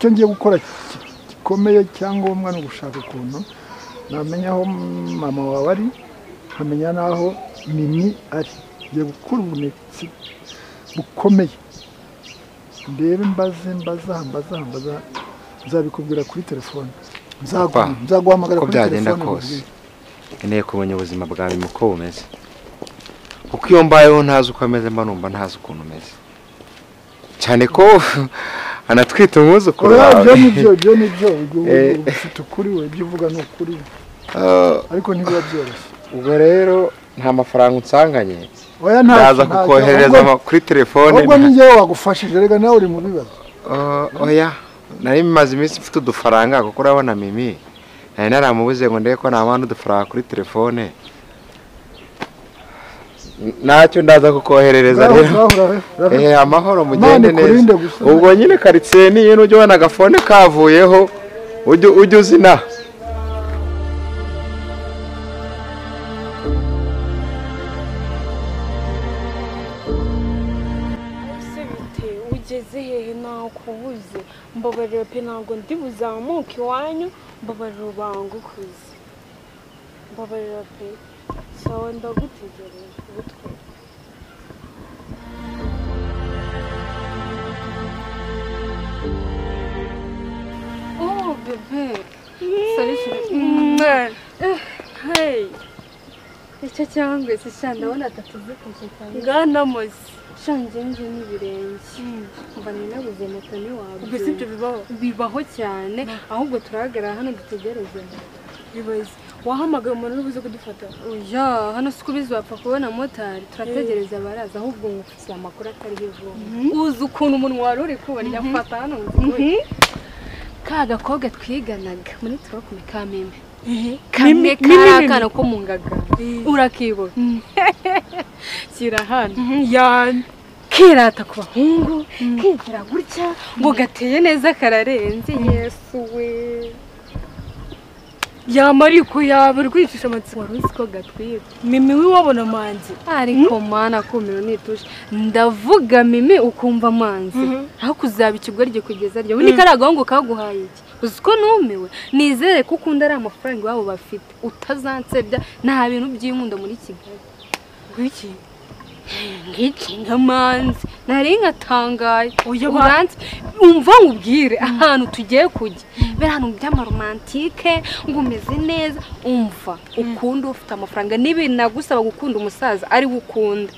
Icyo ngiye gukora gikomeye cyangombwa no gushaka ukuntu namenya aho mama wawe ari, nkamenya n'aho Mimi ari. Ngiye gukora ubunetsi bukomeye, ndebe mbaze mbaza mbaza mbaza, nzabikubwira kuri telefone, nzaguhamagara kuri telefone kose. Nkeneye kumenya ubuzima bwa Mimi uko bumeze, kuko iyo mbayeho ntazi uko ameze mba numva ntazi ukuntu umeze, cyane ko anatwita umwuzukuru wawe. Ibyo nibyo, ibyo nibyo, ufite ukuri we, ibyo uvuga ni ukuri, ariko ntibiba byoroshye. Ubwo rero nta mafaranga unsanganye, ndaza kukoherereza kuri telefone. Ubwo ni njyewe wagufashije, rega nawe uri mu bibazo. Oya, nari maze iminsi mfite udufaranga, kuko urabona Mimi nari naramubuze ngo ndebe ko nabana udufaranga kuri telefone. Ntacyo ndaza kukoherereza rero. Amahoro, mugende neza. Ubwo nyine karitsiye niyo ujya ubona agafone kavuyeho ujye uzina. Ugeze hehe? Nakubuze, mbabarira pe, ntabwo ndi buzamuke iwanyu, mbabarira ubangukuze, mbabarira pe. Sawa, ndagutegereje ubutwe. Oh bebe, sorry sorry. Hey, icyo cyangwa se sha ndabona atatuzi cyane. Ngana mozi sha nje n'ibirenge mva ninabuze moto ni wabyo. Ubwo si ibyo bibaho? Bibaho cyane, ahubwo turahagarara hano dutegereze. Bibaze wahamagaye umuntu uri buze kudufata? Oya, hano si kubizi wapfa kubona motari, turategereza baraza. Ahubwo ngufitiye amakuru atari ivumbi. Uzi ukuntu umuntu wari uri kubona afata hano nzi ka gakobwa twiganaga muri turakume ka Mimi. Kamwe karakana ko mu ngaga urakibona kira hano kirata ku bahungu, kigira gutya ngo gateye neza kararenze. Yesu we, yamariko yaba uri kwicisha amatsiko. Wari uzi ko gatwite Mimi wibabona Manzi? Ariko mana kumiro nituje, ndavuga Mimi ukumva Manzi, aho kuzaba ikigoryi kugeza ryo ni karagahungu kaguhaye iki? Uzi ko numiwe, nizere ko ukunda ari amafaranga iwabo bafite, utazansebya. Nta bintu by'inkunda muri Kigali. Ngiki ngiki nka Manzi nari nkatangaye. Uranzi umva nkubwire ahantu tugiye kujya, bera ahantu by'amaromantike ngo umeze neza, umva ukunda ufite amafaranga. Nibi nagusaba gukunda umusaza ari we ukunda.